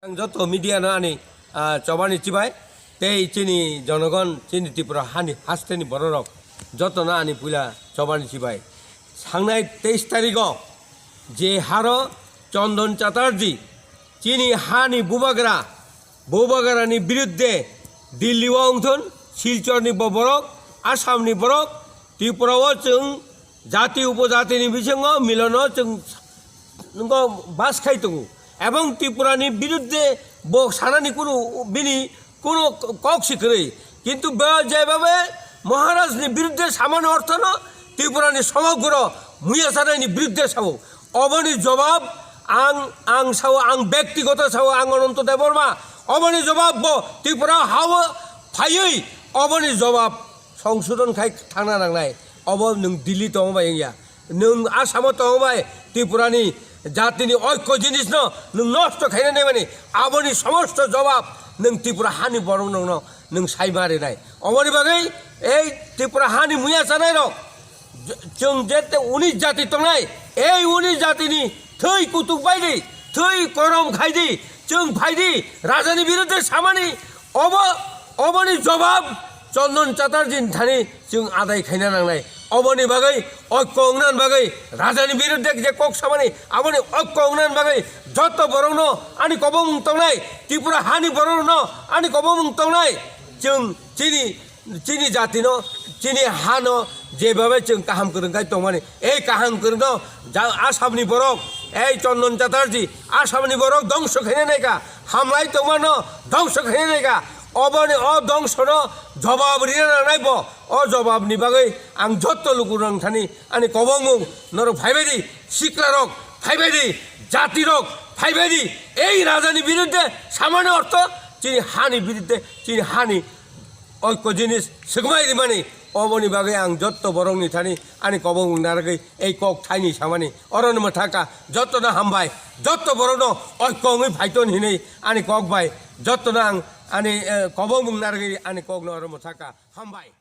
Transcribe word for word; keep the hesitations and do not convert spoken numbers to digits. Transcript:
Ang joto media no ani, ah, chobani chibai, tei chini jonogon, chini Tripura hani hasteni bororok jotono ani puila chobani chibai. Sangnai teis tarigo je haro Chondon Chatterjee chini hani bubagra, bubagrani birudde Delhi o wngthun, Silchorni bo borok, Assamni borok, Tripura o chwng jati upojatini bisingo milono chwng nungo bas khai tongo. Ebong Tripurani birudde bo sanani kunu bini kunu kok si kwrwi. Kintu bo jebhabe Maharajni birudde samani orthono Tripurani somogro muya sanaini birudde sao. Oboni jobab ang, ang sao, ang bektigoto sao, ang Ananto Debbarma. Oboni jobab bo Tripura hao phaiwi oboni jobab songsodon khai thangna nangnai. Obo nwng Delhi tongo bai wngya. Nwng Assamo tongo bai Tripurani jatini oikko jinisno nwng nosto khaina naimani aboni somosto jobab nwng Tripura hani borok nongno nwng saima rinai. Oboni bagwi ei Tripura hani muya chanairok, chwng jete unis jati tongnai, ei unis jatini thwi kutuk baidi, thwi korom khaidi, chwng phaidi, rajani birudde samani, obo, oboni jobab Chondon Chatterjee ni thani chwng adai khaina nangnai. Oboni bagwi oikko wngna bagwi rajani birudde je kok samani, aboni oikko wngna bagwi joto borokno ani kobomung tongnai, Tripura hani borokno ani kobomung tongnai, chwng chini chini jatino, chini hano jebhabe chwng kaham kwrwng khai tongmani, ei kaham kwrwngno ja-, Assamni borok, ei Chondon Chatterjee, Assamni borok dongso khaina naikha, hamlai tongmano dongso khaina naikha, oboni o dongsono jobab rina nangnai bo, o jobabni bagwi ang jotto lukurok thani ani kobongmung norok phaibaidi, siklarok phaibaidi, jatirok phaibaidi, ei rajani birudde samani ortho chini hani birudde, chini hani oikko jinis swkmai rimani, oboni bagwi ang jotto borokni thani ani kobongmung narwgwi ei kok thaini samani orono mwthaka. Jottono hambai, jotto borokno oikko wngwi phaiton hinwi ani kok bai jottono ang ani, eh, kobongmung narwgwi ani kokno oro mwthaka. Hambai.